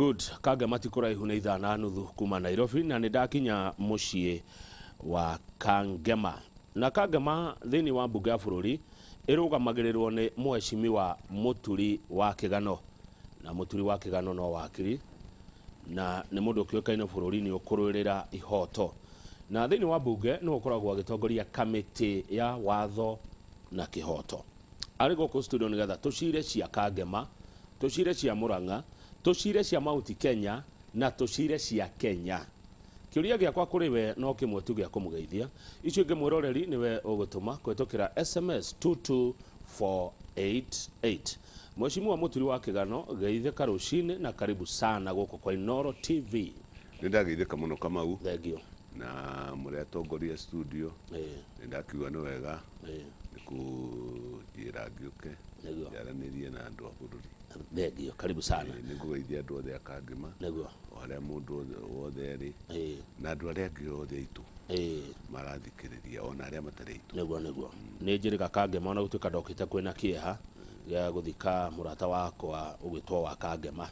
Good. Kangema ti kũraihu nĩ ithaa na nuthu kuma Nairobi, na nĩ ndakinya mũciĩ wa Kangema. Na Kangema thĩinĩ wa mbunge ya bũrũri ĩrũgamagĩrĩrwo nĩ mheshimiwa Mũturi wa Kĩgano. Na Mũturi wa Kĩgano no wakiri, na nĩ mũndũ ũkĩũĩkaine bũrũri-inĩ ũkũrũĩrĩra ihoto. Na thĩinĩ wa mbunge nĩwe ũkoragwo agĩtongoria kamĩtĩ ya watho na kĩhoto. Arĩ gũkũ studio nĩgetha tũcire cia Kangema, tũcire cia Murang'a, tũcire cia Mount Kenya na tũcire cia Kenya. Kĩũria gĩakwa kũrĩ we no kĩmwe tu gĩa kũmũgeithia. Icio ingĩ mwĩroreri nĩwe ũgũtũma kũhĩtũkĩra SMS 22488. Mheshimiwa Mũturi wa Kĩgano, geithĩka rũcinĩ na karibu sana gũkũ kwa Inooro TV. Nĩ ndageithĩka mũno Kamau. Thank you. Na mũrĩa atongoria studio, nĩ ndakiuga nĩ wega nĩ kũnjĩra ngĩũke njaranĩrie na andũ a bũrũri. Thank you, karibu sana. Nĩ ngũgeithia andũ othe a Kangema, o harĩa mũndũ wothe arĩ, na andũ arĩa angĩ othe aitũ marathikĩrĩria, ona arĩa matarĩ aitũ. Nĩguo nĩ njĩrĩga Kangema, ona gũtuĩka ndokĩte kwĩna kĩeha gĩa gũthika mũrata wakwa ũgĩtwo wa Kangema,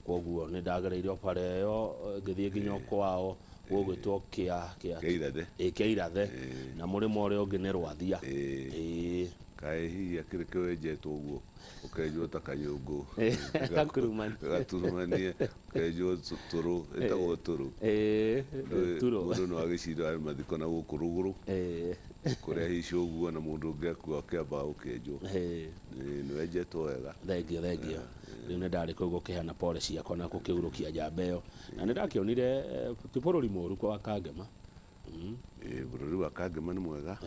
koguo nĩ ndagereire o bara ĩyo ngĩthiĩ nginya kwao gũgwĩtwo kĩa kĩa Irathe. Ĩ, kĩa Irathe, na mũrĩmo ũrĩa ũngĩ nĩ Rwathia. Ĩĩ. Kaĩ hihi akĩrĩ kĩwenjetwo ũguo ũkenjwo ta kanyũngũ? Gakurumani. Gaturumanie, ũkenjwo tũrũ, ĩtagwo tũrũ. Ĩĩ, turo. Mũndũ no agĩcira arĩ mathiko na gũkũ rũgũrũ kũrĩa hihi ũguo na mũndũ ũngĩ akua akĩambaga gũkĩenjwo. Nĩ wenjetwo wega. Thengio, thengio. Rĩu nĩ ndarĩ kũu gũkĩheana pole ciakwa na gũkĩurũkia njamba ĩyo, na nĩ ndakĩonire ti bũrũri mũũru kwa Kangema. Ĩĩ, bũrũri wa Kangema nĩ mwega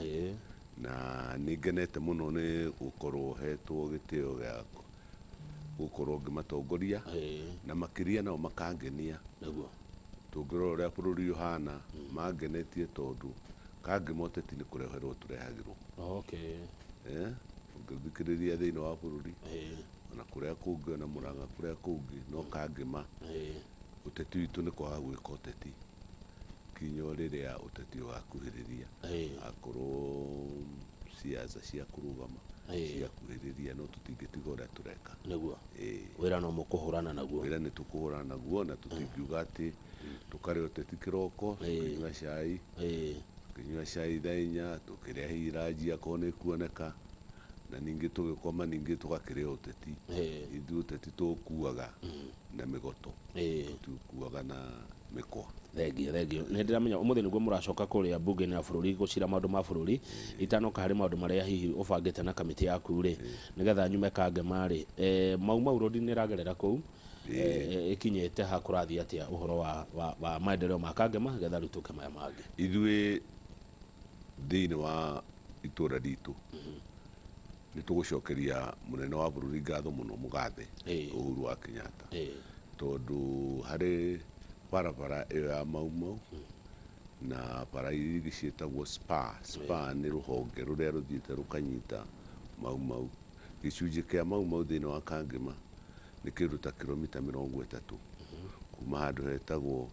na nĩ ngenete mũno nĩ gũkorwo hetwo gĩtĩo gĩa gũkorwo ngĩmatongoria, na makĩria nao makangenia. Tũngĩrora ũrĩa bũrũri ũhana, mangenetie tondũ Kangema ũteti nĩ kũreherwo tũrehagĩrwo. Ũngĩthikĩrĩria thĩinĩ wa bũrũri, ona kũrĩa kũngĩ, ona Murang'a kũrĩa kũngĩ, no Kangema ũteti witũ nĩ kwaga gwĩka ũteti kinya o rĩrĩa ũteti ũgakuhĩrĩria, akorwo ciaca cia kũrũgama ciakuhĩrĩria, no tũtingĩtiga ũrĩa tũreka. Wĩra no mũkũhũrana naguo. Wĩra nĩ tũkũhũrana naguo, na tũtingiuga atĩ tũkarĩa ũteti kĩroko, tũkĩnyua cai, tũkĩnyua cai thaa 4, tũkĩrĩa hihi ranji akorwo nĩ ĩkuoneka, na ningĩ tũgĩkoma, ningĩ tũgakĩrĩa ũteti. Ithuĩ ũteti tũũkuaga na mĩgoto, tũtiũkuaga na mĩkwa. Thengio, thengio. Nĩ ndĩramenya ũmũthĩ nĩguo mũracoka kũrĩa mbunge-inĩ ya bũrũri gũcira maũndũ ma bũrũri. Itanoka harĩ maũndũ marĩa hihi ũbangĩte na kamĩtĩ yaku rĩ, nĩgetha nyume Kangema rĩ, Mau Mau Road nĩ ĩragerera kũu, ĩkinyĩte ha? Kũrathiĩ atĩa ũhoro wa maendeleo ma Kangema, nĩgetha rĩu tũke maya mangĩ? Ithuĩ thĩinĩ wa itũra ritũ nĩ tũgũcokeria mũnene wa bũrũri ngatho mũno, mũgathe Uhuru wa Kenyatta, tondũ harĩ barabara ĩyo ya Mau Mau na bara iria ingĩ ciĩtagwo spa. Spa nĩ rũhonge rũrĩa rũthiĩte rũkanyita Mau Mau. Gĩcunjĩ kĩa Mau Mau thĩinĩ wa Kangema nĩ kĩndũ ta kilomita 30 kuma handũ hetagwo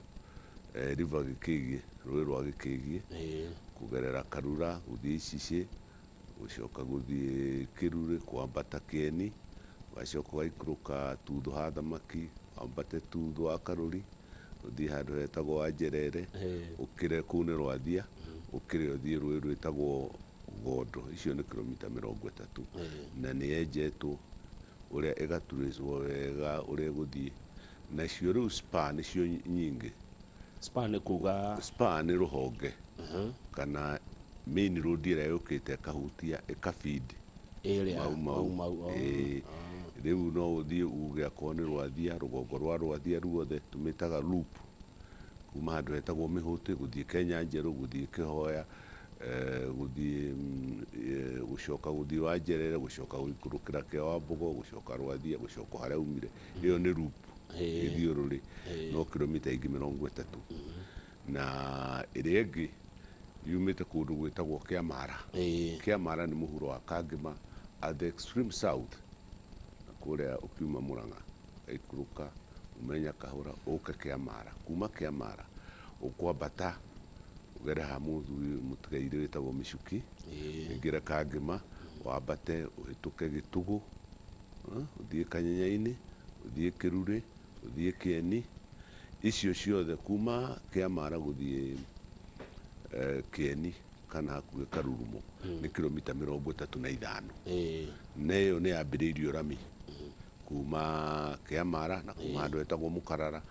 River Gĩkĩgiĩ, rũĩ rwa Gĩkĩgiĩ, kũgerera Karura, gũthiĩ Icicĩ, gũcoka gũthiĩ Kĩrurĩ, kwambata Kĩeni, ũgacoka ũgaikũrũka Tutho ha Thamaki, wambate Tutho wa Karũri, ũthiĩ handũ hetagwo Wanjerere, ũkĩre kũu nĩ Rwathia, ũkĩre ũthiĩ rũĩ rwĩtagwo Gondo. Icio nĩ kilomita 30, na nĩ yenjetwo ũrĩa ĩgaturĩcwo wega ũrĩa ĩgũthiĩ. Nacio rĩu spa nĩcio nyingĩ. Spa nĩ kuga? Spa nĩ rũhonge kana main road ĩrĩa yũkĩte ĩkahutia, ĩkafeed ĩrĩa Mau Mau. Mau Mau, oh. Ĩĩ. Rĩu no ũthiĩ uge akorwo nĩ Rwathia, rũgongo rwa Rwathia ruothe tũmĩtaga loop, kuma handũ hetagwo Mĩhũtĩ gũthiĩ Kenya Njerũ, gũthiĩ Kĩhoya, gũthiĩ gũcoka gũthiĩ Wanjerere, gũcoka gũikũrũkĩra kĩa Wambogo, gũcoka Rwathia, gũcoka harĩa umire. Ĩyo nĩ loop, ĩthiũrũrĩ no kilomita ingĩ 30. Na ĩrĩa ĩngĩ yumĩte kũndũ gwĩtagwo Kĩamara. Kĩamara nĩ mũhuro wa Kangema at the extreme south, na kũrĩa ũkiuma Murang'a ũgaikũrũka ume Nyakahũra ũke Kĩamara. Kuma Kĩamara ũkwambata ũgere ha mũthuri mũtigairĩ wĩtagwo Mĩcuki, ũingĩre Kangema, wambate ũhĩtũke Gĩtugũ, ũthiĩ Kanyenya-inĩ, ũthiĩ Kĩrurĩ, Ũthiĩ Kĩeni, icio ciothe kuma Kĩamara gũthiĩ Kĩeni kana hakuhĩ Karurumo nĩ kilomita 35. Na ĩyo nĩ yambĩrĩirio rami kuma Kĩamara na kuma handũ hetagwo Mũkarara.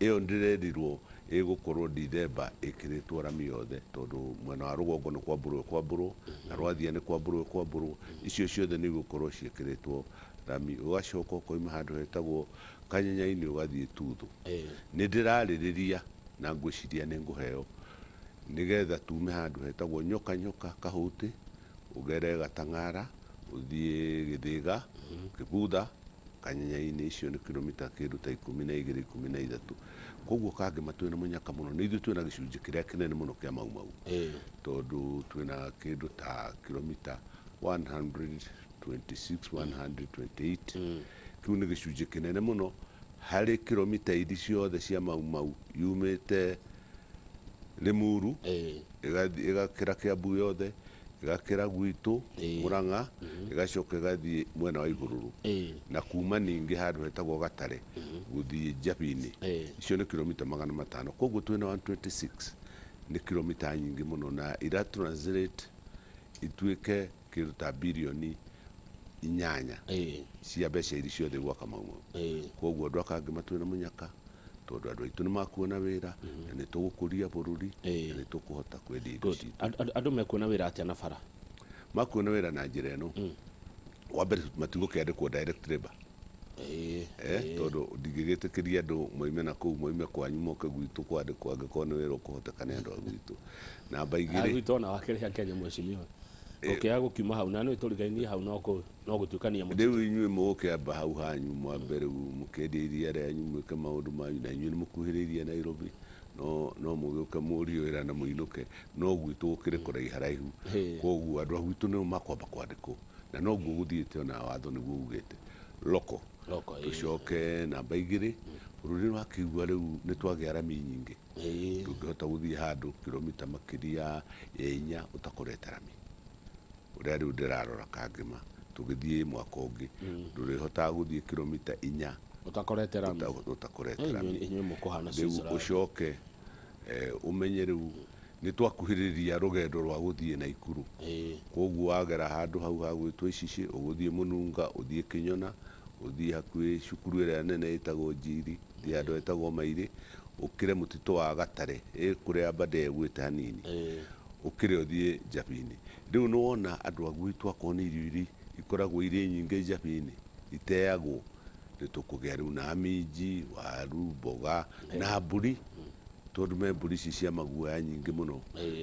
Ĩyo ndĩrerirwo ĩgũkorwo Dithemba ĩkĩrĩtwo rami yothe, tondũ mwena wa rũgongo nĩ kwambũrwo kwambũrwo na rwathia nĩ kwambũrwo kwambũrwo, icio ciothe nĩ igũkorwo ciĩkĩrĩtwo rami. Ũgacoka ũkoima handũ hetagwo Kanyenya-inĩ ũgathiĩ Tuthu. Nĩ ndĩrarĩrĩria na ngwĩciria nĩ ngũheo nĩgetha tume handũ hetagwo Nyoka Nyoka Kahũtĩ, ũgere Gatang'ara, ũthiĩ Gĩthĩga, Kĩbutha, Kanyenya-inĩ, icio nĩ kilomita kĩndũ ta 12 13. Koguo Kangema twĩna mũnyaka mũno, nĩ ithuĩ twĩna gĩcunjĩ kĩrĩa kĩnene mũno kĩa Mau Mau, tondũ twĩna kĩndũ ta kilomita 126 128. Kĩu nĩ gĩcunjĩ kĩnene mũno harĩ kilomita iria ciothe cia Mau Mau yumĩte Limuru, ĩgakĩra Kiambu yothe, ĩgakĩra gwitũ Murang'a, ĩgacoka ĩgathiĩ mwena wa Igũrũrũ, na kuma ningĩ handũ hetagwo Gatare gũthiĩ Njabini, icio nĩ kilomita 500. Koguo twĩna 126, nĩ kilomita nyingĩ mũno, na ira translate ituĩke kĩndũ ta birioni 8 cia mbeca iria ciothe gwaka Mau Mau. Koguo andũ a Kangema twĩna mũnyaka, tondũ andũ aitũ nĩ makuona wĩra, na nĩ tũgũkũria bũrũri, na nĩ tũkũhota kwendia indo citũ. Andũ mekuona wĩra atĩa na bara? Makuona wĩra na njĩra ĩno, wa mbere matigũkĩandĩkwo direct labor, tondũ ndingĩgĩtĩkĩria andũ moime na kũu, moime kwanyu moke gwitũ kwandĩkwo, angĩkorwo nĩ wĩra ũkũhoteka nĩ andũ a gwitũ. Namba igĩrĩ, gwitũ ona wakĩrĩha Kenya mheshimiwa, ũkĩaga gũkiuma hau na nĩ tũrigainie hau no gũtuĩkania mũtitũ. Rĩu inyuĩ mũgũkĩamba hau hanyu mwambe rĩu mũkĩendia iria rĩanyu, mwĩke maũndũ manyu, na inyuĩ nĩ mũkuhĩrĩirie Nairobi, no mũgĩũke mũrie wĩra na mũinũke, no gwitũ gũkĩrĩ kũraiharaihu. Koguo andũ a gwitũ nĩo makwamba kwandĩkwo, na noguo gũthiĩte ona watho nĩguo ugĩte loko. Tũcoke namba igĩrĩ, bũrũri nĩ wakĩigua rĩu nĩ twagĩa rami nyingĩ, ndũngĩhota gũthiĩ handũ kilomita makĩria ya 4 ũtakorete rami. Ũrĩa rĩu ndĩrarora Kangema tũgĩthiĩ mwaka ũngĩ, ndũrĩhotaga gũthiĩ kilomita 4 ũtakorete rami. Ũtakorete rami. Inyuĩ mũkũhana Rĩu ũcoke ũmenye rĩu nĩ twakuhĩrĩria rũgendo rwa gũthiĩ Naikuru. Koguo wagera handũ hau hagwĩtwo Icici, ũgũthiĩ Mũnunga, ũthiĩ Kĩnyona, ũthiĩ hakuhĩ cukuru ĩrĩa nene ĩtagwo Njiri, ũthiĩ handũ hetagwo Mairĩ, ũkĩre mũtitũ wa Gatare, kũrĩa Aberdare ĩgwĩte hanini, ũkĩre ũthiĩ Njabini. Rĩu nĩ wona andũ a gwitũ akorwo nĩ irio iria ikoragwo irĩ nyingĩ Njabini iteagwo, nĩ tũkũgĩa rĩu na minji, waru, mboga na mbũri, tondũ me mbũri ici cia maguoya nyingĩ mũno.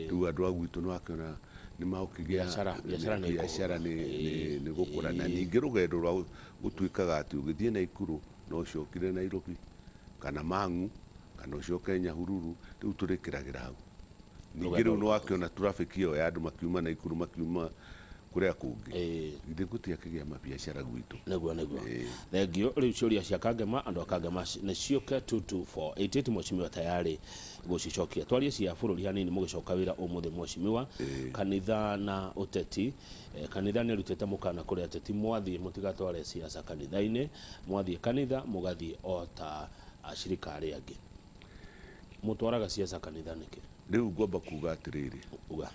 Rĩu andũ a gwitũ nĩ wakĩona nĩ magũkĩgĩa biacara nĩ gũkũra. Na ningĩ rũgendo rwa gũtuĩkaga atĩ ũgĩthiĩ Naikuru no ũcokire Nairobi kana Mang'u kana ũcoke Nyahururu, rĩu tũrĩkĩragĩra hau. Ningĩ rĩu nĩ wakĩona traffic ĩyo ya andũ makiuma Naikuru makiuma kũrĩa kũngĩ, githĩ gũtiakĩgĩa mabiacara gwitũ. Nĩguo nĩguo. Thengio. Rĩu ciũria cia Kangema, andũ a Kangema nĩ ciũke 22488, mheshimiwa tayari gũcicokia. Twarie cia bũrũri hanini mũgĩcoka wĩra ũmũthĩ mheshimiwa. Kanitha na ũteti, kanitha nĩ ĩrutĩte mũkana kũrĩ ateti, mwathiĩ mũtigatware siasa kanitha-inĩ, mwathiĩ kanitha mũgathiĩ o ta acirika arĩa angĩ. Mũtwaraga siasa kanitha nĩkĩ? Rĩu ngwamba kuga atĩrĩrĩ, uga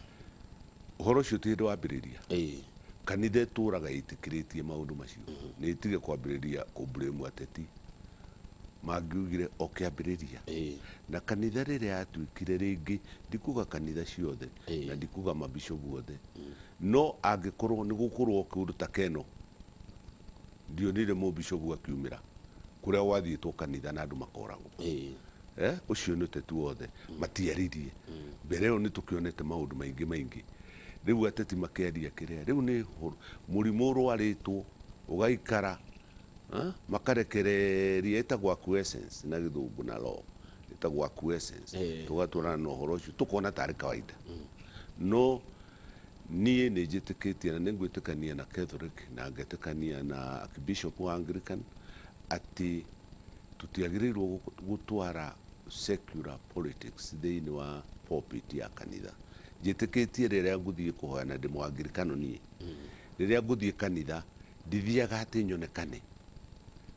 ũhoro ũcio ti hĩndĩ wambĩrĩria. Kanitha ĩtũraga ĩtĩkĩrĩtie maũndũ macio, nĩ ĩtige kwambĩrĩria kũblame ateti mangiugire o kĩambĩrĩria. Na kanitha rĩrĩa yatuĩkire rĩngĩ, ndikuga kanitha ciothe na ndikuga mabishopu othe, no angĩkorwo nĩ gũkorwo kĩũndũ ta keno, ndionire mũbishopu akiumĩra kũrĩa gwathiĩtwo kanitha na andũ makoragwo. Ũcio nĩ ũteti wothe matiaririe. Mbere ĩyo nĩ tũkĩonete maũndũ maingĩ maingĩ. Rĩu ateti makĩaria kĩrĩa, rĩu nĩ mũrimũ ũrwarĩtwo ũgaikara, makarekereria, ĩtagwo acquiescence na gĩthũngũ na law, ĩtagwo acquiescence. Tũgatwarana na ũhoro ũcio tũkona tarĩ kawaida. No niĩ nĩ njĩtĩkĩtie na nĩ ngwĩtĩkania na Catholic na ngetĩkania na Archbishop wa Anglican atĩ tũtiagĩrĩirwo gũtwara secular politics thĩinĩ wa pulpit ya kanitha. Njĩtĩkĩtie rĩrĩa ngũthiĩ kũhoya, na ndĩ mũangirikano niĩ, rĩrĩa ngũthiĩ kanitha ndithiaga atĩ nyonekane,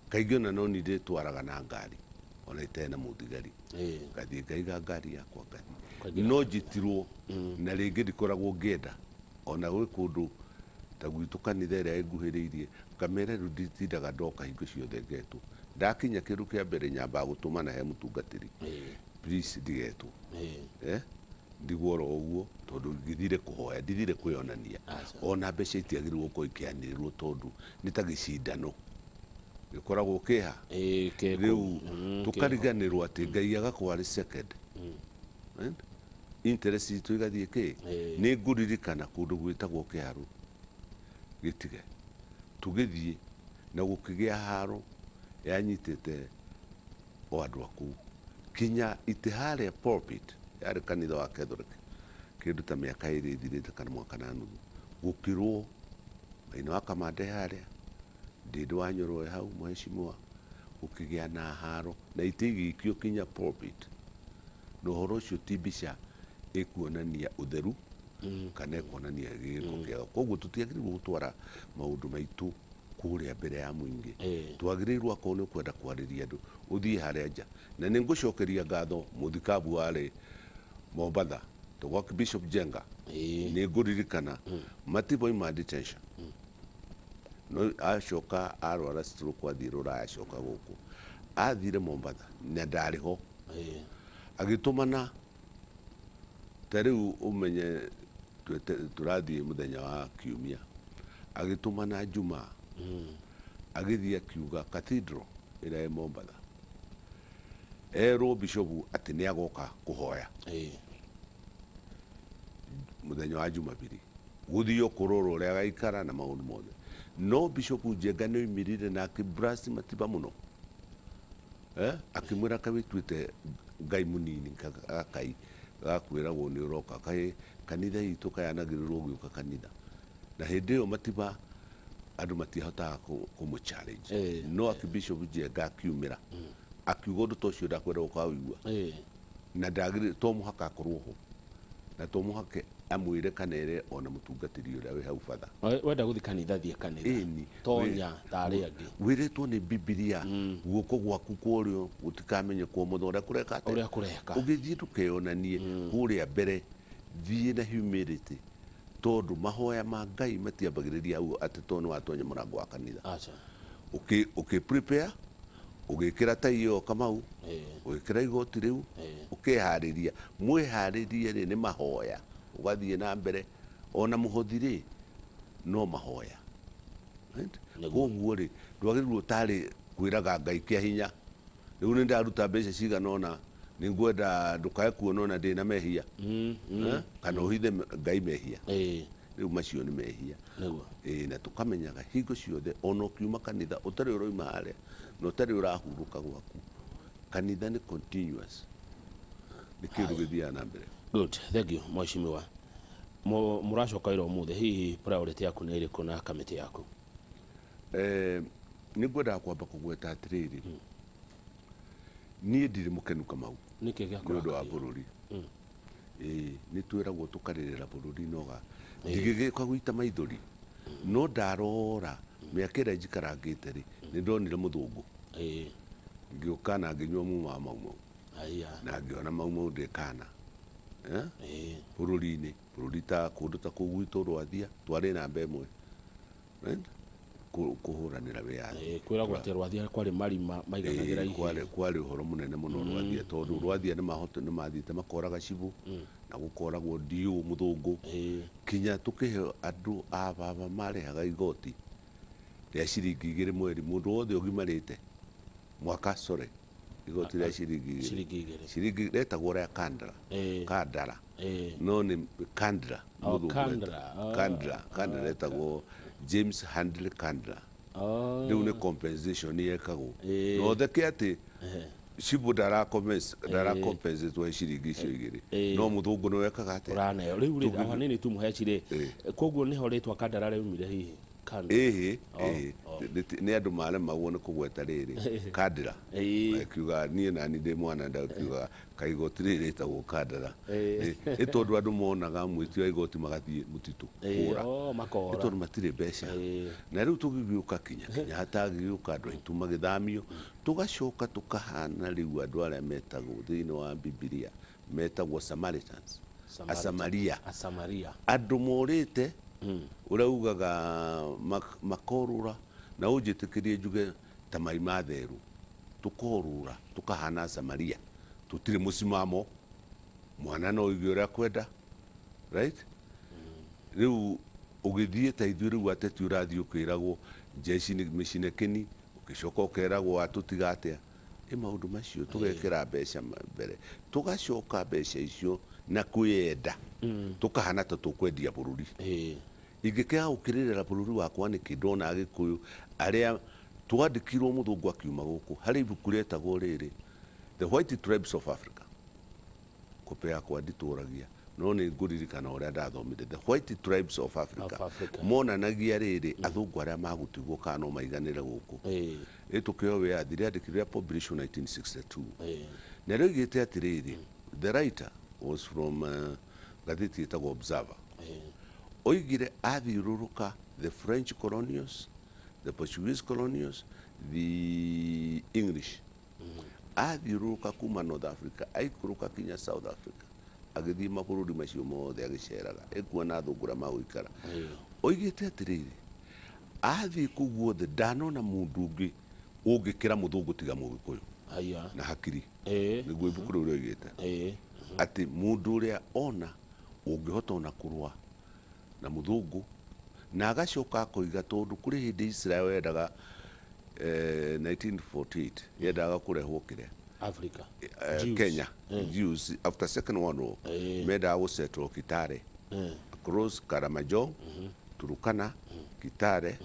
Kaingĩ ona no niĩ ndĩtwaraga na ngari ona itarĩ na mũthigari, ngathiĩ ngaiga ngari yakwa ngathiĩ, no njitirwo na rĩngĩ ndikoragwo ngĩenda ona gwĩ kũndũ ta gwitũ kanitha ĩrĩa ĩnguhĩrĩirie ngamera rĩu nditindaga ndoka hingo ciothe ngetwo. Ndakinya kĩndũ kĩa mbere nyambaga gũtũmana he mũtungatĩri, please ndigetwo, ndigwo oro ũguo tondũ ngĩthire kũhoya, ndithire kwĩonania. Ona mbeca itiagĩrĩirwo gũkorwo ikĩanĩrĩrwo tondũ nĩ ta gĩcindano gĩkoragwo kĩha rĩu tũkariganĩrwo atĩ Ngai agakorwo arĩ second. Interest itũ igathiĩ kĩ. Nĩ ngũririkana kũndũ gwĩtagwo Kĩharũ gĩtige tũgĩthiĩ na gũkĩgĩa haro yanyitĩte o andũ a kũu kinya itĩ harĩa pulpit yarĩ kanitha wa Catholic kĩndũ ta mĩaka ĩrĩ ĩthirĩte kana mwaka na nuthu gũkĩrwo Maina wa Kamande harĩa Ndĩndĩ wa Nyoro hau mheshimiwa gũkĩgĩa na haro na itĩ igĩikio kinya pulpit na ũhoro ũcio ti mbica ĩkuonania ũtheru kana ĩkuonania gĩko kĩega. Koguo tũtiagĩrĩirwo gũtwara maũndũ maitũ kũrĩa mbere ya mũingĩ, twagĩrĩirwo akorwo nĩ ũkwenda kwarĩria andũ ũthiĩ harĩa nja. Na nĩ ngũcokeria ngatho mũthikabu warĩ Mombatha tũgwa Bishop Jenga, nĩ ngũririkana matiboima detention no acoka arwara stroke athiĩ Rũraya acoka gũkũ athire Mombatha na ndarĩ ho agĩtũmana ta rĩu ũmenye tũrathiĩ mũthenya wa kiumia agĩtũmana Juma agĩthiĩ akiuga cathedral ĩrĩa ĩ Mombatha erwo bishopu atĩ nĩ agoka kũhoya mũthenya wa Jumapili gũthiĩ kũrorwo ũrĩa agaikara na maũndũ mothe. No bishopu Njenga nĩ oimĩrire na akĩblast Matiba mũno, akĩmwĩra kawĩtuĩte Ngai mũnini gakai gakwĩragwo nĩ ũroka kaĩ kanitha itũ kayanagĩrĩrwo gĩũka kanitha. Na hĩndĩ ĩyo Matiba andũ matiahotaga kũmũ challenge, no akĩbishop Njenga akiumĩra akiuga ũndũ ta ũcio ndakwenda gũkaũigua na ndagĩrĩire to mũhaka akorwo ho na to mũhaka amwĩre kana ere ona mũtungatĩri ũrĩa wĩ hau batha. Wenda gũthiĩ kanitha thiĩ kanitha, tonya ta arĩa angĩ. Wĩrĩtwo nĩ Bibilia guoko gwaku kwa ũrĩo gũtikamenye kwa ũmotho ũrĩa kũreka atĩa, ũrĩa kũreka. Ũgĩthiĩ ndũkeyonanie kũrĩa mbere, thiĩ na humility tondũ mahoya ma Ngai matiambagĩrĩria hau atĩ tondũ nĩ watonya mũrango wa kanitha. Ũkĩ prepare ũgĩkĩra tai ĩyo Kamau, ũgĩkĩra igoti rĩu, ũkeharĩria. Mwĩharĩrie rĩ nĩ mahoya ũgathiĩ na mbere ona mũhothi rĩ no mahoya. Koguo rĩ ndwagĩrĩirwo tarĩ kwĩraga Ngai kĩa hinya rĩu nĩ ndaruta mbeca cigana ũna nĩ ngwenda ndũkae kuona ona ndĩna mehia kana ũhithe Ngai mehia. Rĩu macio nĩ mehia. Na tũkamenyaga hingo ciothe ona ũkiuma kanitha ũtarĩ ũroima harĩa na ũtarĩ ũrahurũka gwaku, kanitha nĩ continuous, nĩ kĩndũ gĩthiaga na mbere. Good, thank you mheshimiwa. Mũracoka wĩra ũmũthĩ, hihi priority yaku nĩ ĩrĩkũ na kamĩtĩ yaku? Nĩ ngwendaga kwamba kũgweta atĩrĩrĩ, niĩ ndirĩ mũkenu Kamau nĩkĩ nĩ ũndũ wa bũrũri. Nĩ twĩragwo tũkarĩrĩra bũrũri noga ndigĩgĩũka gũita maithori, no ndarora mĩaka ĩrĩa njikarangĩte rĩ nĩ ndonire mũthũngũ ngĩũka na ngĩnyua muma wa Mau Mau na ngĩona Mau Mau ndĩ kana bũrũri-inĩ, bũrũri ta kũndũ ta kũu gwitũ Rwathia twarĩ namba ĩmwe kũhũranĩra wĩyathi. Kwĩragwo atĩ Rwathia kwarĩ marima maiganagĩra ihĩĩ. Kwarĩ ũhoro mũnene mũno Rwathia tondũ Rwathia nĩ mathiĩte makoraga cibũ na gũkoragwo ndiũ mũthũngũ kinya tũkĩhe andũ a baba marĩhaga igoti rĩa ciringi 2 mweri mũndũ wothe ũgimarĩte mwaka, sorry, igoti rĩa ciringi 2 ciringi retagwo rĩa Kandara, Kandara no nĩ Kandra, Kandra, Kandra retagwo James Handley Kandra. Rĩu nĩ compensation yekagwo no theke atĩ cibũ ndaracompensatwo ciringi icio 2 no mũthũngũ nĩ wekaga atĩa ũraneo. Rĩu rĩ hanini tu mũheci rĩ, koguo nĩho rĩtwa Kandara rĩumire hihi? Ĩhĩ, nĩ andũ maremagwo nĩ kũgweta rĩrĩ Kandĩra, akiuga niĩ nani ndĩ mwana ndakiuga kaigoti rĩrĩ rĩtagwo Kandara, nĩ tondũ andũ monaga mwĩtia wa igoti magathiĩ mũtitũ kũra, nĩ tondũ matirĩ mbeca. Na rĩu tũgĩgĩũka kinya Kenyatta agĩgĩũka, andũ aitũ magĩthamio, tũgacoka tũkahana rĩu andũ arĩa metagwo thĩinĩ wa Bibilia metagwo Samaritans, Asamaria, andũ morĩte ũrĩa ugaga makorũra, na ũnjĩtĩkĩrie njuge ta mai ma therũ, tũkorũra tũkahana Samaria, tũtirĩ mũcimamo, mwana no oige ũrĩa akwenda, right? Rĩu ũgĩthiĩ ta ithuĩ rĩu ateti ũrathiĩ ũkĩragwo jeshi nĩ mĩcine kĩni, ũgĩcoka ũkeragwo atũtiga atĩa, ĩ maũndũ macio tũgekĩra mbeca mbere, tũgacoka mbeca icio na kwĩyenda, tũkahana ta tũkwendia bũrũri. Ingĩkĩaga gũkĩrĩrĩra bũrũri wakwa nĩkĩ ndona Agĩkũyũ arĩa twandĩkirwo mũthũngũ akiuma gũkũ, harĩ ibuku rĩetagwo rĩrĩ The White Tribes of Africa, kope yakwa nditũragia no nĩ ngũririkana ũrĩa ndathomire The White Tribes of Africa, monanagia rĩrĩ athũngũ arĩa magũtigwo kana no maiganĩre gũkũ. Ĩtũkĩo wĩyathi rĩandĩkirwo rĩa publish 1962, na rĩoigĩte atĩrĩrĩ, the writer was from ngathĩti ĩtagwo Observer, oigire athiũrũrũka the French colonials, the Portuguese colonials, the English, athiũrũrũka kuma North Africa aikũrũka kinya South Africa, agĩthiĩ mabũrũri macio mothe agĩceraga ekuona athũngũ arĩa magũikara. Oigĩte atĩrĩrĩ, athiĩ kũu guothe ndanona mũndũ ũngĩ ũngĩkĩra mũthũngũ tiga mũgĩkũyũ na hakiri, nĩguo ibuku rĩu rĩoigĩte atĩ mũndũ ũrĩa ona ũngĩhota ona kũrũa na mũthũngũ, na agacoka akoiga tondũ kũrĩ hĩndĩ Israel yendaga 1948 yendaga kũrehwo kĩrĩa Africa, Kenya, Jews after Second World War mendaga gũsettle Kitale, across Karamajong, Turukana, Kitale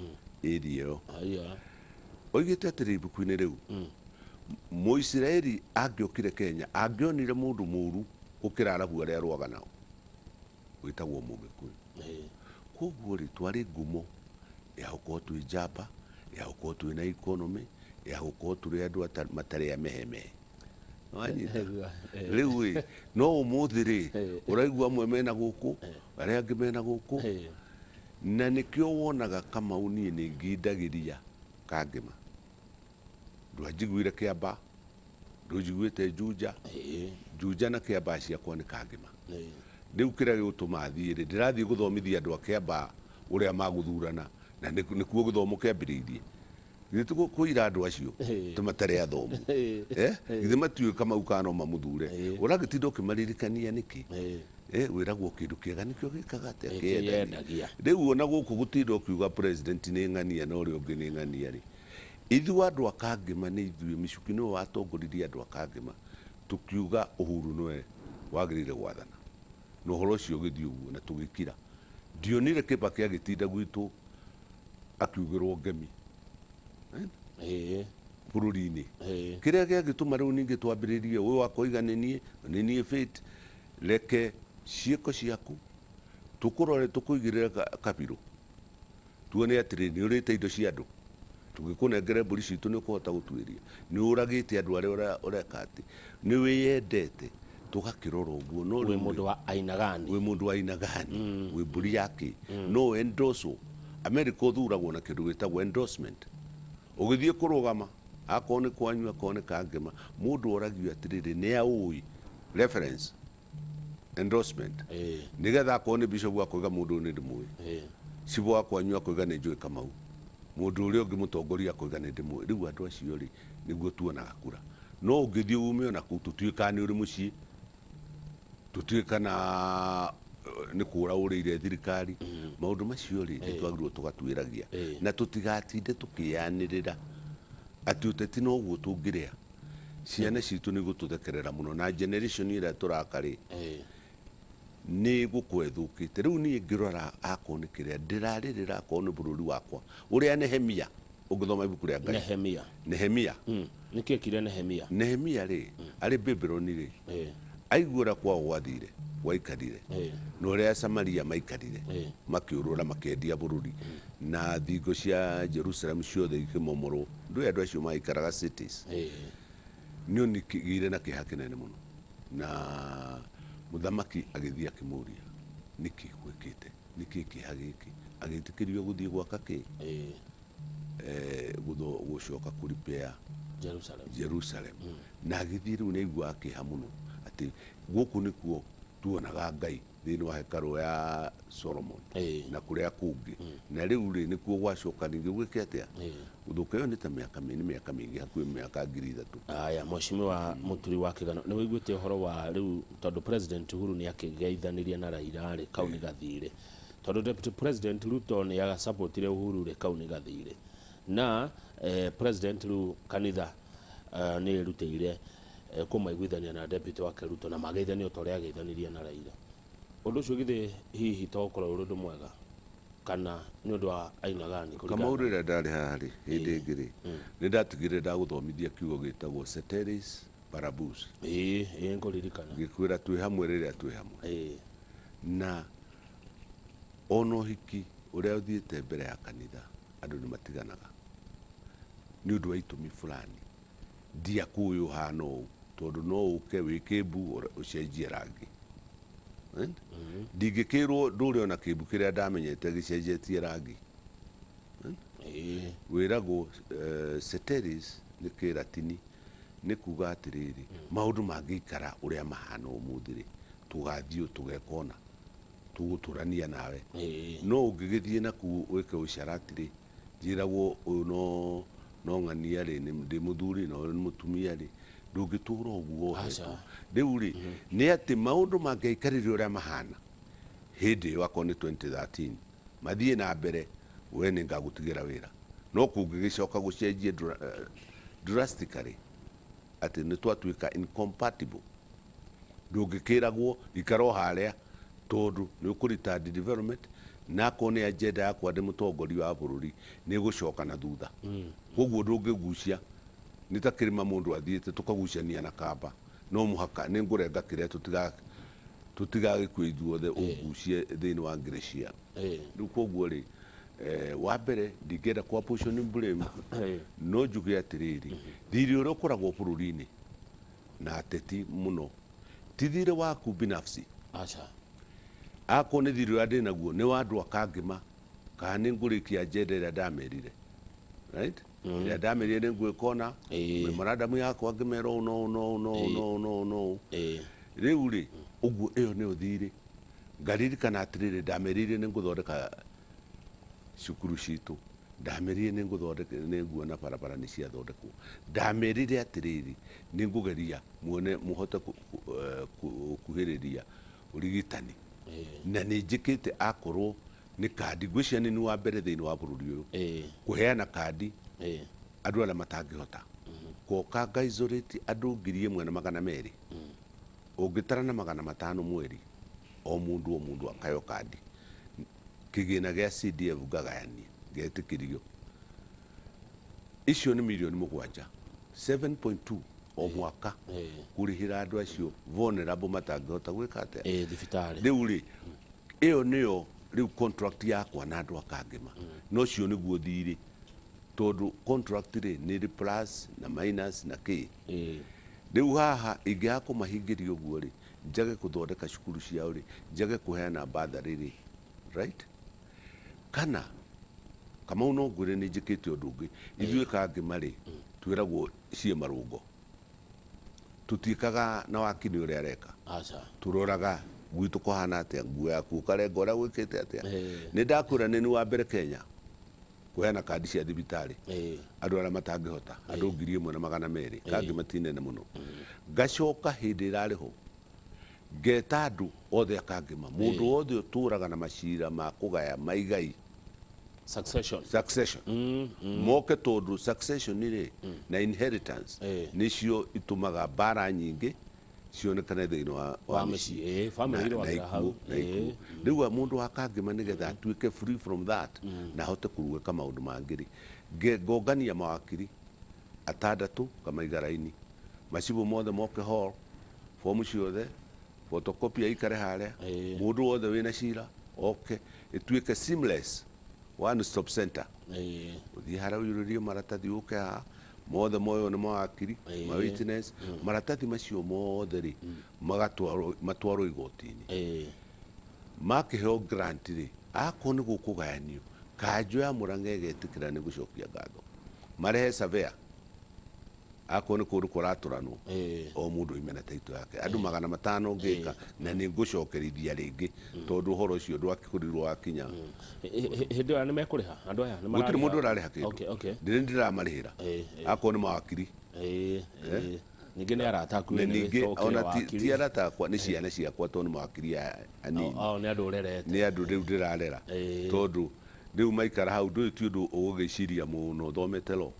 area ĩyo. Oigĩte atĩrĩ ibuku-inĩ rĩu, Mũisiraeli angĩokire Kenya angĩonire mũndũ mũru gũkĩra Arabu arĩa arũaga nao wĩtagwo Mũgĩkũyũ. Koguo rĩ, twarĩ ngumo ya gũkorwo twĩ njamba, ya gũkorwo twĩ na economy, ya gũkorwo tũrĩ andũ matarĩ a mehemehe. Wanyita? Rĩu rĩ, no ũmũthĩ rĩ, ũraigua amwe mena gũkũ, arĩa angĩ mena gũkũ, na nĩkĩo wonaga Kamau niĩ nĩ ngindagĩria Kangema. Ndwanjiguire Kĩamba, ndũnjiguĩte Juja, Juja na Kĩamba ciakwa nĩ Kangema. Rĩu kĩrĩa gĩgũtũma thiĩ rĩ, ndĩrathiĩ gũthomithia andũ a Kĩamba ũrĩa magũthurana, na nĩkuo gĩthomo kĩambĩrĩirie. Githĩ ti kũira andũ acio ta matarĩ athomu, githĩ matiũĩ Kamau kana no mamũthure, ũragĩtinda ũkĩmaririkania nĩkĩ? Wĩragwo kĩndũ kĩega nĩkĩo gĩkaga atĩa, kĩendagia. Rĩu ona gũkũ gũtinda ũkiuga president nĩ ng'ania na ũrĩa ũngĩ nĩ ng'ania rĩ, ithuĩ andũ a Kangema nĩ ithuĩ, Michuki nĩwe watongoririe andũ a Kangema tũkiuga Uhuru nĩwe wagĩrĩire gwathana, na ũhoro ũcio ũgĩthiĩ ũguo na tũgĩkira. Ndionire Kibaki agĩtinda gwitũ akiugĩrwo ngemi bũrũri-inĩ. Kĩrĩa gĩagĩtũma rĩu ningĩ twambĩrĩrie ũyũ wakoiga nĩ niĩ, nĩ niĩ fate, reke ciĩko ciaku tũkũrore tũkũigĩrĩre kabirũ, tuone atĩrĩ nĩ ũrĩte indo cia andũ, tũgĩkũnengere mbũri citũ nĩ ũkũhota gũtuĩria, nĩ ũragĩte andũ arĩa ũreka atĩ, nĩ wĩyendete, tũgakĩrora ũguo. No wĩ mũndũ wa aina gani, wĩ mũndũ wa aina gani, wĩ mbũri yake, no endorse. America ũthuragwo na kĩndũ gĩtagwo endorsement. Ũgĩthiĩ kũrũgama akorwo nĩ kwanyu, akorwo nĩ Kangema, mũndũ oragio atĩrĩrĩ nĩ aũĩ reference endorsement, nĩgetha akorwo nĩ bishop akoiga mũndũ ũyũ nĩ ndĩmũĩ, cibũ wa kwanyu akoiga nĩ njũĩ Kamau, mũndũ ũrĩa ũngĩ mũtongoria akoiga nĩ ndĩmũĩ. Rĩu andũ acio rĩ, nĩguo tuonaga kura. No ũngĩthiĩ ume ona kũu tũtiũĩ kana nĩ ũrĩ mũciĩ, tũtiũĩ kana nĩ kũra ũrĩire thirikari, maũndũ macio rĩ nĩ twagĩrĩirwo tũgatuĩragia, na tũtigatinde tũkĩyanĩrĩra atĩ ũteti noguo tũngĩrĩa. Ciana citũ nĩ igũtũthekerera mũno, na generation ĩrĩa tũraka rĩ nĩ gũkorwo ĩthũkĩte. Rĩu niĩ ngĩrora akorwo nĩ kĩrĩa ndĩrarĩrĩra, akorwo nĩ bũrũri wakwa ũrĩa Nehemia, ũngĩthoma ibuku rĩa Ngai Nehemia, nĩkĩ ekire Nehemia? Nehemia rĩ, arĩ Babylon rĩ, Aigua ũrĩa kwao gwathire gwaikarire na ũrĩa Samaria maikarire makĩũrũra makĩendia bũrũri na thingo cia Jerusalem ciothe ikĩmomorwo. Ndũĩ andũ acio maikaraga cities. Nĩ onigĩire na kĩeha kĩnene mũno na mũthamaki agĩthiĩ akĩmũria nĩkĩ gwĩkĩte, nĩkĩ kĩeha gĩkĩ, agĩtĩkĩrio gũthiĩ gwaka kĩ gũcoka kũripea Jerusalem. Na agĩthiĩ rĩu nĩaiguaga kĩeha mũno atĩ gũkũ nĩkuo tuonaga Ngai thĩinĩ wa hekarũ ya Solomon na kũrĩa kũngĩ, na rĩu rĩ nĩkuo gwacoka ningĩ gwĩke atĩa gũthũka. Ĩyo nĩ ta mĩaka mĩaka mĩingĩ, hakuhĩ mĩaka 3000. Aya, mheshimiwa Mũturi wa Kĩgano, nĩ wĩiguĩte ũhoro wa rĩu tondũ President Uhuru nĩ akĩgeithanirie na Raila rĩ, kau nĩ gathirĩ, tondũ Deputy President Ruto nĩ agasapotire Uhuru rĩ, kau nĩ gathirĩ, na President rĩu kanitha nĩ ĩrutĩire kũmaiguithania na deputy wake Ruto na mageithania ta ũrĩa ageithanirie na Raila. Ũndũ ũcio githĩ hihi to ũkorwo ũrĩ ũndũ mwega kana nĩ ũndũ wa aina gani? Kamau rĩrĩa ndarĩ haha rĩ, hĩndĩ ĩngĩ rĩ, nĩ ndatigire ndagũthomithia kiugo gĩtagwo ceteris paribus. Ĩĩ ngũririkana. Ngĩkwĩra twĩ hamwe rĩrĩa twĩ hamwe. Na ona ũhiki ũrĩa ũthiĩte mbere ya kanitha andũ nĩ matiganaga nĩ ũndũ wa itũmi fulani. Ndiakũĩ ũhana ũũ tondũ no ũke wĩ kĩmbu ũcenjie rangi. Ndingĩkĩrwo ndũre ona kĩmbu kĩrĩa ndamenyete gĩcenjetie rangi. Wĩragwo ceteris nĩ kĩratini, nĩ kuga atĩrĩrĩ, maũndũ mangĩikara ũrĩa mahana ũmũthĩ rĩ, tũgathiĩ tũgeka ona tũgũtũrania nawe. No ũngĩgĩthiĩ nakuo wĩke ũcarati rĩ, njĩragwo ũyũ no ng'ania rĩ, ndĩ mũthuri na ũyũ nĩ mũtumia rĩ, ndũngĩtũra ũguo wohetwo. Rĩu rĩ, nĩ atĩ maũndũ mangĩaikarire ũrĩa mahana hĩndĩ ĩyo, akorwo nĩ 2013, mathiĩ na mbere, we nĩ ngagũtigĩra wĩra. No kũngĩgĩcoka gũcenjie drastically atĩ nĩ twatuĩka incompatible, ndũngĩkĩragwo ikara o harĩa tondũ nĩ ũkũrita development, na akorwo nĩ agenda yakwa ndĩ mũtongoria wa bũrũri nĩ ĩgũcoka na thutha. Koguo ndũngĩgucia, nĩ ta kĩrĩma mũndũ athiĩte tũkagucania na kamba, no mũhaka nĩ ngũrenga kĩrĩa tũtigagĩkue ithuothe ũgucie thĩinĩ wa glacier. Rĩu koguo rĩ, wa mbere ndingĩenda kwa apportion blame, no njuge atĩrĩrĩ, thirĩ ũrĩa ũkoragwo bũrũri-inĩ na ateti mũno ti thirĩ waku binafsi. Aca. Akorwo nĩ thirĩ ũrĩa ndĩnaguo nĩ wa andũ a Kangema, kana nĩ ngũrĩkia agenda ĩrĩa ndamerire, right? Ĩrĩa ndamerire nĩ ngwĩka ona memorandum yakwa ngĩmera ũũ no no no no no no. Rĩu rĩ, ũguo ĩyo nĩyo thirĩ. Ngaririkana atĩrĩrĩ, ndamerire nĩ ngũthondeka cukuru citũ, ndamerire nĩ ngũthondeka, nĩ nguona barabara nĩ ciathondekwo, ndamerire atĩrĩrĩ, nĩ ngũgeria muone mũhote gũkuhĩrĩria ũrigitani. Na nĩ njĩkĩte akorwo nĩ kandi, ngwĩciria nĩ wa mbere thĩinĩ wa bũrũri ũyũ kũheana kandi andũ arĩa matangĩhota goka nga isolate andũ 1200, ũngĩtara na 500 mweri, o mũndũ o mũndũ akayo kandi. Kĩgĩna gĩa CDF ngagayania ngetĩkĩrio, icio nĩ mirioni 7, 7.2 o mwaka kũrĩhĩra andũ acio vulnerable matangĩhota gwĩka atĩa thibitarĩ. Rĩu rĩ, ĩyo nĩyo rĩu contract yakwa na andũ a Kangema. No cio nĩguo thirĩ, tondũ contract rĩ nĩ ĩrĩ plus na minus na kĩ. Rĩu haha ingĩaga kũmahingĩria ũguo rĩ, njage gũthondeka cukuru ciao rĩ, njage kũheana bursary rĩ, right? Kana Kamau no ngwĩre nĩ njĩkĩte ũndũ ũngĩ. Ithuĩ Kangema rĩ, twĩragwo ciĩ marũngo, tũtiĩkaga na wakini ũrĩa areka. Tũroraga gwitũ kũhana atĩa, nguo yaku ũkarenga ũrĩa gwĩkĩte atĩa. Nĩ ndakwĩra nĩ wa mbere Kenya kũheana kandi cia thibitarĩ andũ arĩa matangĩhota, andũ 1200, Kangema ti nene mũno. Ngacoka hĩndĩ ĩrarĩ ho ngeta andũ othe a Kangema, mũndũ wothe ũtũraga na macira ma kũgaya maigai, succession, moke, tondũ succession rĩ na inheritance nĩcio itũmaga mbara nyingĩ cionekane thĩinĩ wa mĩciĩ, family na hau. Rĩu mũndũ wa Kangema nĩgetha atuĩke free from that na ahote kũruĩka maũndũ mangĩ rĩ, ngongania mawakiri 6 kamaiga raini, macibũ mothe moke hall, fomu ciothe Photocopy aikare haria. Mundu wothe wina cira oke ituike seamless one stop center. Uthie haria uyururie maratathi uke haha mothe moyo nĩ mawakiri ma witness maratathi macio mothe rĩ magatwarwo matwarwo igoti-inĩ. Makĩheo grant rĩ akorwo nĩ gũkũgayanio kanjũ ya Murang'a ĩgetĩkĩra nĩ gũcokia ngatho marehe surveyor akorwo nĩ kũndũ kũratũranwo o mũndũ oime na taito yake andũ 500 ngĩka na nĩ ngũcokerithia rĩngĩ tondũ ũhoro ũcio ndwakĩkorirwo wakinya. Hĩndĩ ĩyo nĩ mekũrĩha andũ aya? Gũtirĩ mũndũ ũrarĩha kĩndũ, ndĩrĩ ndĩramarĩhĩra akorwo nĩ mawakiri. Ningĩ nĩ arata aku? Ningĩ ona ti arata akwa, nĩ ciana ciakwa tondũ nĩ mawakiri anini. Nĩ andũ ũrerete? Nĩ andũ rĩu ndĩrarera tondũ rĩu maikara hau ndũĩ ti ũndũ ũgũgĩciria mũno thomete law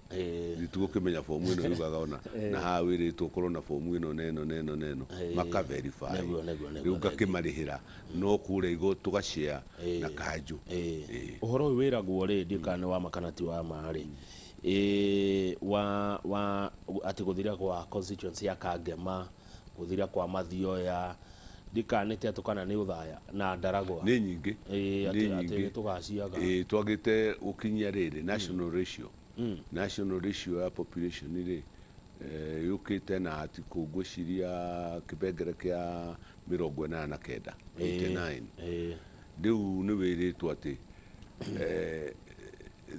tũgũkĩmenya fomu ĩno yugaga ona na haha wĩrĩtwo ũkorwo na fomu ĩno na ĩno na ĩno na ĩno maka verify rĩu ngakĩmarĩhĩra no kũrĩa igũ tũgashare na kanjũ. Ũhoro ũyũ wĩragwo rĩ ndiũĩ kana nĩ wa ma kana ti wa ma rĩ wa atĩ gũthira kwa constituency ya Kangema, gũthira kwa Mathioya, ndikanĩte atũ kana nĩ ũthaya na Ndaragwa nĩ nyingĩ atĩ tũgaciaga. Twagĩte gũkinyia rĩrĩ national ratio. National ratio ya population rĩ yũkĩte na atĩ ngwĩciria kĩbengere kĩa 89 89. Rĩu nĩ wĩrĩtwo atĩ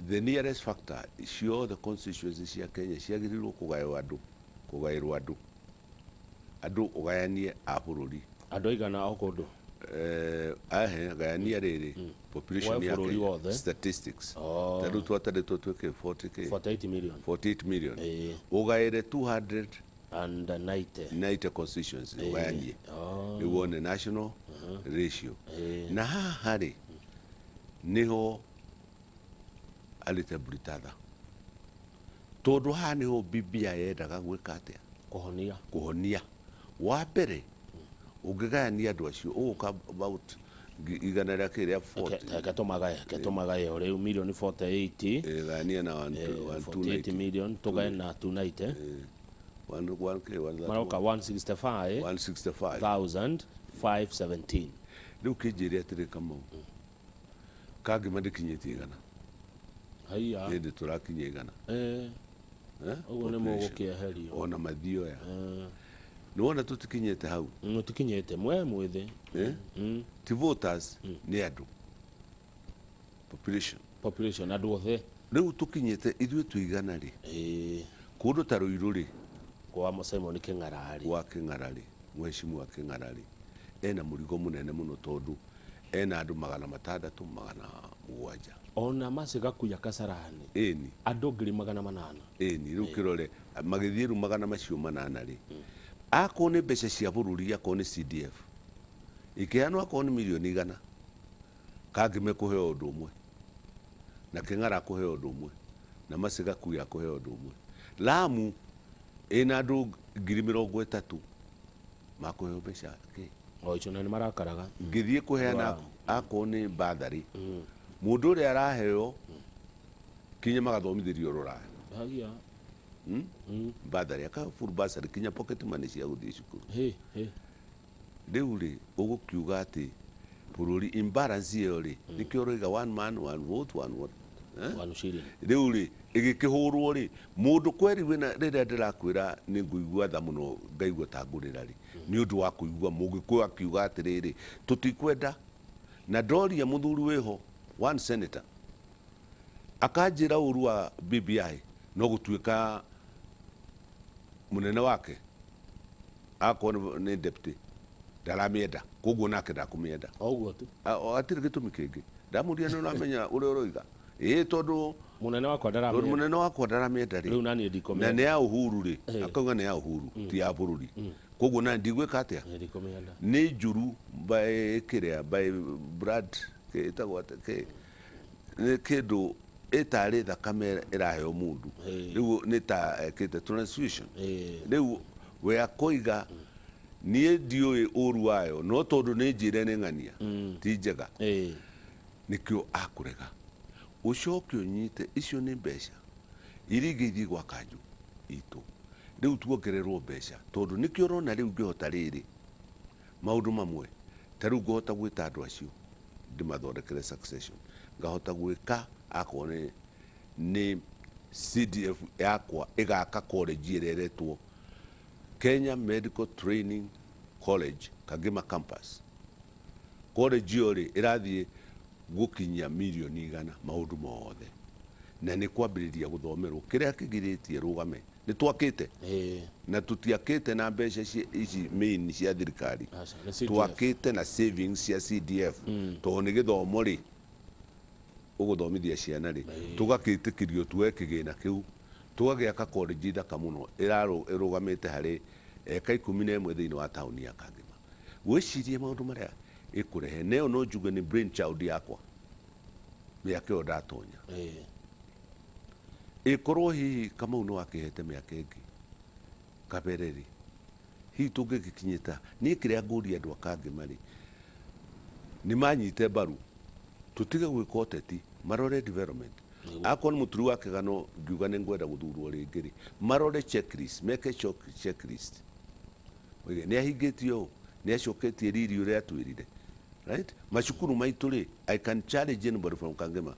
the nearest factor ciothe constituency cia Kenya ciagĩrĩirwo kũgaywo andũ kũgaĩrwo andũ andũ ũgayanie a bũrũri andũ aigana o kũndũ ahe gayania rĩrĩ population ya Kenya statistics ta rĩu twatarĩtwo twĩke 48 million 48 million ũgaĩre 290 90 constituency ũgayanie nĩguo wone national ratio. Na haha rĩ nĩho arĩte Britatha tondũ haha nĩho BBI yendaga gwĩka atĩa? Kũhonia. Kũhonia wa mbere ũngĩgayania andũ acio ũgũka about igana rĩa kĩrĩa 40 reke tũmagaye o rĩu milioni 48 gayania na 48 million tũgaye na 290 maroka 165 165,517. Rĩu kĩnjĩre atĩrĩ Kamau Kangema ndĩkinyĩtie igana. Haiya hĩndĩ tũrakinyia igana ũguo nĩ mũgũkĩeherio ona Mathioya nĩwona tũtikinyĩte hau. Mũtikinyĩte mwe mwĩthĩ ti voters nĩ andũ population population andũ othe rĩu tũkinyĩte ithuĩ twĩ igana rĩ kũndũ ta Ruiru rĩ kwa Simon Kĩng'ara rĩ gwa Kĩng'ara rĩ mheshimiwa Kĩng'ara rĩ ena mũrigo mũnene mũno tondũ ena andũ 600 700 ona Macigakuya Kasarani ĩni andũ 800,000 ĩni rĩu kĩrore magĩthiĩ rĩu 400 rĩ akorwo nĩ mbeca cia bũrũri akorwo nĩ CDF ikĩheanwo akorwo nĩ milioni 100 Kangema kũheo ũndũ ũmwe na Kĩng'ara kũheo ũndũ ũmwe na Macigakuya kũheo ũndũ ũmwe. Lamu ĩna andũ 30,000 makũheo mbeca kĩ o icio na nĩ marakaraga. Ngĩthiĩ kũheana akorwo nĩ mbatharĩ mũndũ ũrĩa araheo kinya magathomithĩrio rũraya Hagia. Mbatharĩ akaheo full bursary kinya pocket money cia gũthiĩ cukuru. Rĩu rĩ ũgũkiuga atĩ bũrũri imbalance ĩyo rĩ nĩkĩo ũroiga one man one vote one vote one shilling. Rĩu rĩ ĩgĩkĩhũrwo rĩ mũndũ kweri wĩna rĩrĩa ndĩrakwĩra nĩ ngũigua tha mũno ngaigua ta ngũrĩra rĩ nĩ ũndũ wa kũigua mũgĩkũyũ akiuga atĩrĩrĩ tũtikwenda na ndoria mũthuri wĩho one senator akanjĩra ũru wa BBI no gũtuĩka mũnene wake akorwo nĩ deputy ndaramĩenda koguo nake ndakũmĩenda ũguo tu hatirĩ gĩtũmi kĩngĩ ndamũria nĩ ũramenya ũrĩa ũroiga ĩĩ tondũ mũnene wakwa ndaramĩenda tondũ mũnene wakwa ndaramĩenda rĩ rĩu naniĩ ndikũmĩenda na nĩ ya Uhuru rĩ akauga nĩ ya Uhuru ti ya bũrũri koguo nani ndigwĩka atĩa ndikũmĩenda nĩ njũru by kĩrĩa by blood ĩtagwo atĩa nĩ kĩndũ ĩtarĩ thakame ĩraheo mũndũ rĩu nĩ ta ĩkĩte transfusion rĩu we akoiga niĩ ndiũĩ ũru wayo no tondũ nĩ njĩre nĩ ng'ania ti njega nĩkĩo akũrega ũcoke ũnyite icio nĩ mbeca iria ingĩ ithiĩ gwa kanjũ itũ rĩu tuongererwo mbeca tondũ nĩkĩo ũrona rĩu ngĩhota rĩrĩ Maũndũ mamwe ta rĩu ngũhota gwĩta andũ acio ndĩmathondekere succession, ngahota gwĩka akorwo nĩ CDF yakwa ĩgaka college ĩrĩa ĩretwo Kenya Medical Training College Kangema campus. College ĩyo rĩ ĩrathiĩ gũkinyia mirioni 100 maũndũ mothe, na nĩ kwambĩrĩria gũthomerwo kĩrĩa kĩgirĩtie rũgame nĩ twakĩte na tũtiakĩte na mbeca ici main cia thirikari. Aca, nĩ CDF. Twakĩte na savings cia CDF, tondũ nĩ gĩthomo rĩ ũgũthomithia ciana rĩ, tũgakĩtĩkĩrio tuoe kĩgĩna kĩu tũgagĩaka college thaka mũno ĩrũgamĩte harĩ eka 11 thĩinĩ wa taũni ya Kangema. Gwĩciria maũndũ marĩa ĩkũrehe na ĩyo no njuge nĩ brain child yakwa mĩaka ĩyo ndatonya. Ĩkorwo hihi Kamau nĩ wakĩhete mĩaka ĩngĩ kabere rĩ, hihi tũngĩgĩkinyĩta niĩ kĩrĩa ngũria andũ a Kangema rĩ nĩ manyite mbaru tũtige gwĩka ũteti, marore development. Akorwo nĩ mũturi wa kĩgano ngiuga nĩ ngwenda gũthurwo rĩngĩ rĩ, marore checklist, meke checklist oige nĩ ahingĩtie ũũ, nĩ acoketie riri ũrĩa atwĩrire, right? Macukuru maitũ rĩ, I can challenge anybody from Kangema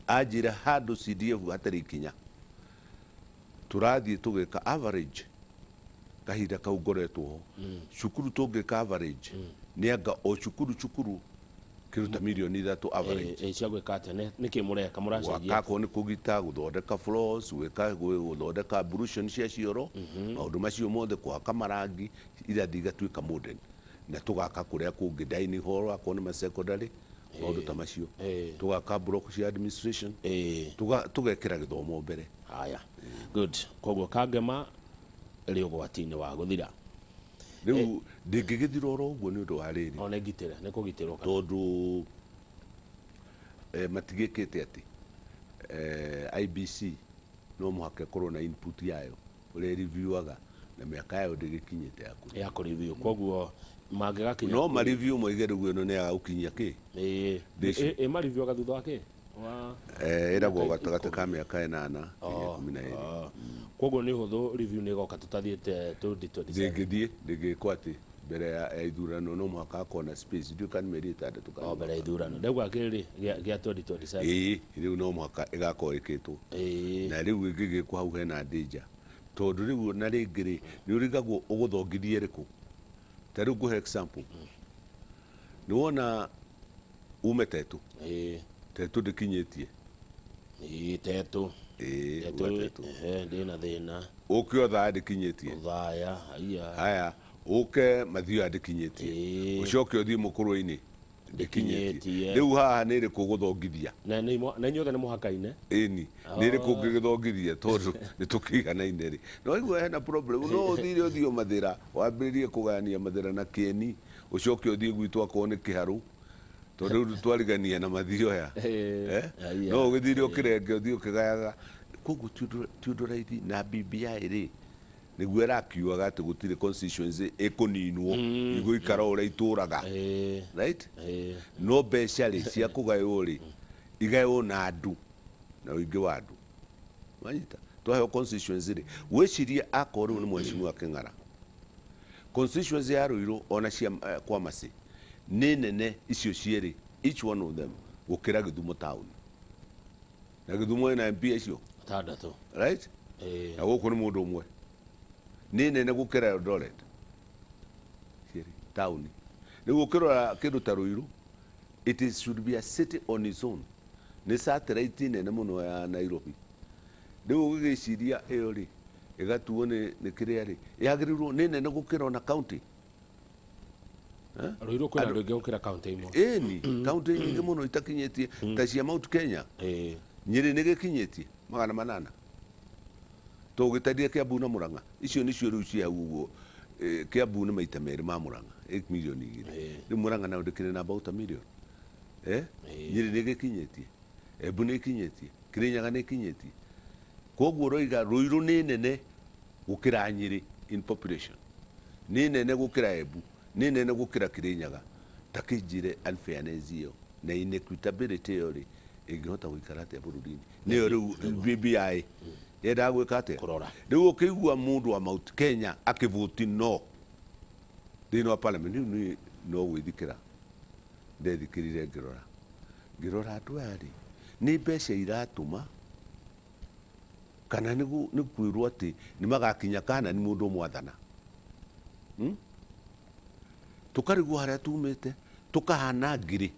anjĩre handũ CDF hatarĩ ikinya. Tũrathiĩ tũgĩka average kahinda kau ngoretwo ho cukuru, tũngĩka average nĩ anga o cukuru cukuru kĩruta mirioni 3 average. Cia gwĩka atĩa? Nĩkĩ mũreka mũracenjia? Gwaka akorwo nĩ kũgita, gũthondeka floors, gwĩka gũthondeka ablution cia cioro, maũndũ macio mothe, kũhaka marangi irathi igatuĩka modern, na tũgaka kũrĩa kũngĩ dining hall akorwo nĩ ma secondary, maũndũ ta macio, tũgaka block cia administration, tũgekĩra gĩthomo mbere. Haya, good. Koguo Kangema ĩrĩ ũgwati-inĩ wa gũthira. Rĩu ndĩngĩgĩthira oro ũguo nĩ ũndũ wa rĩrĩ. O nĩ ngitĩre, nĩ kũgitĩrwo kana? Tondũ matigĩkĩte atĩ IBC no mũhaka ĩkorwo na input yayo ũrĩa reviewaga na mĩaka yayo ndĩgĩkinyĩte ya kũ Ya kũreview, koguo mangĩgakinya no ma review moige rĩu ĩno nĩ yaga gũkinyia kĩ. Ĩ mareviewaga thutha wa kĩ wa Ĩragwo mĩaka gatagatĩ 10. ka mĩaka 8 nginya 12. Koguo nĩ hũthũ review nĩ ĩgoka tũtathiĩte 2027. Ndĩngĩthiĩ, ndĩngĩkwo atĩ mbere ya ithurano no mũhaka akorwo na space, ndiũĩ kana nĩ mĩeri 6 kana O mbere ya ithurano ndauga kĩrĩ gĩa 2027. Ĩĩ, rĩu no mũhaka ĩgakorwo ĩkĩtwo na rĩu ĩngĩgĩkwo hau hena danger, tondũ rĩu na rĩngĩ rĩ nĩ ũrigagwo ũgũthongithie rĩkũ. Ta rĩu ngũhe example, nĩ wona ume Tetũ. Tetũ ndĩkinyĩtie. Ĩĩ, Tetũ. Ĩĩ. Tetũ. Uga Tetũ. Ehe, ndĩna thĩna. Ũke Othaya ndĩkinyĩtie. Othaya haiya. Haya, ũke Mathioya ndĩkinyĩtie. Ũcoke ũthiĩ Mũkũrwe-inĩ ndĩkinyĩtie. Ndĩkinyĩtie. Rĩu haha nĩ rĩkũ ũgũthongithia? Na na inyuothe nĩ mũhaka-inĩ. Ĩni nĩ rĩkũ ũngĩgĩthongithia tondũ nĩ tũkĩiganaine rĩ, no igua hena problem. No ũthire ũthiĩ Mathĩra wambĩrĩrie kũgayania Mathĩra na Kĩeni, ũcoke ũthiĩ gwitũ akorwo nĩ Kĩharũ, tondũ rĩu twarigania na Mathioya. Eh? Haiya. No ũgĩthire ũkĩrenge ũthiĩ ũkĩgayaga, koguo ti ũndũ raithi. Na BBI rĩ nĩguo ĩrakiugaga atĩ gũtirĩ constituency ĩkũninwo, igũikara o ũrĩa itũraga, right? No mbeca rĩ cia kũgaywo rĩ igaywo na andũ na ũingĩ wa andũ wanyita twaheo constituency rĩ, wĩcirie akorwo rĩu nĩ mheshimiwa Kĩng'ara, constituency ya Ruiru ona cia kwa Masĩ nĩ nene icio cierĩ, each one of them, gũkĩra Gĩthumo town, na Gĩthumo ĩna MP acio 6. Right? Na gũkũ nĩ mũndũ ũmwe, nĩ nene gũkĩra Eldoret cierĩ taũni. Rĩu ũkĩrora kĩndũ ta Ruiru, it is, should be a city on its own, nĩ satellite nene mũno ya Nairobi. Rĩu ũgĩgĩciria ĩyo rĩ ĩgatuo nĩ kĩrĩa rĩ yagĩrĩirwo nĩ nene gũkĩra ona county. Ruiru kwĩna andũ aingĩ gũkĩra kaunti imwe. Ĩni county nyingĩ mũno itakinyĩtie ta cia Mount Kenya. Nyĩrĩ nĩ gĩkinyĩtie 800 tũgĩtarire Kiambu na Murang'a, icio nĩcio rĩu cia hau ũguo. Kiambu nĩ maita merĩ ma Murang'a, 2 milioni. Rĩu Murang'a nayo ndĩkĩrĩ na about a million. Nyĩrĩ nĩ gĩkinyĩtie, Embu nĩ ĩkinyĩtie, Kĩrĩnyaga nĩ ĩkinyĩtie, koguo ũroiga Ruiru nĩ nene gũkĩra Nyĩrĩ in population, nĩ nene gũkĩra Embu, nĩ nene gũkĩra Kĩrĩnyaga. Ta kĩnjĩre unfairness ĩyo na inequitability ĩyo rĩ ĩngĩhota gũikara atĩa bũrũri-inĩ? Nĩyo rĩu BBI yendaga gwĩka atĩa? Kũrora. Rĩu ũkĩigua mũndũ wa Mount Kenya akĩvoti no Thĩinĩ wa parliament rĩu niĩ no gwĩthikĩra ndethikĩrire, ngĩrora ngĩrora andũ aya rĩ, nĩ mbeca iratũma kana nĩ kwĩrwo atĩ nĩ magakinya kana nĩ mũndũ mwathana. Tũkarigwo harĩa tumĩte, tũkahana ngiri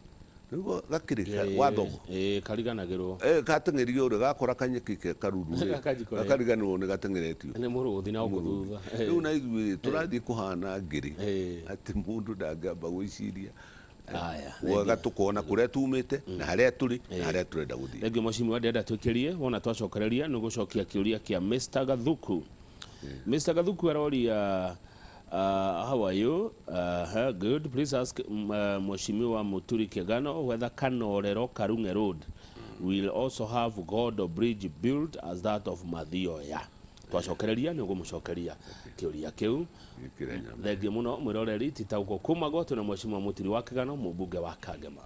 nĩguo gakĩrĩ wa thogo kariganagĩrwo gateng'erio rĩ, gakora kanyeki ke karuru rĩ, gakariganĩrwo nĩ gateng'eretio nĩ mũrũthi na gũkũ thutha. Rĩu na ithuĩ tũrathiĩ kũhana ngiri atĩ mũndũ ndangĩamba gwĩciria. Wega tukona kuria tumite na haria turi na haria turenda guthii. Thengiũ mheshimiwa, ndĩrenda twĩkĩrie wona twacokereria nĩ gũcokia kĩũria kĩa Mr. Gathuku. Mr. Gathuku aroria, how are you? Good. Please ask Mheshimiwa Muturi Kĩgano whether Kanorero Karunge Road will also have Godo Bridge built as that of Mathioya. Twacokereria nĩ ũgũmũcokeria kĩũria kĩu. Thengiũ mũno mwĩroreri, titaũkwo kuma gwa twĩna Mheshimiwa Muturi wa Kĩgano, mũmbunge wa Kangema.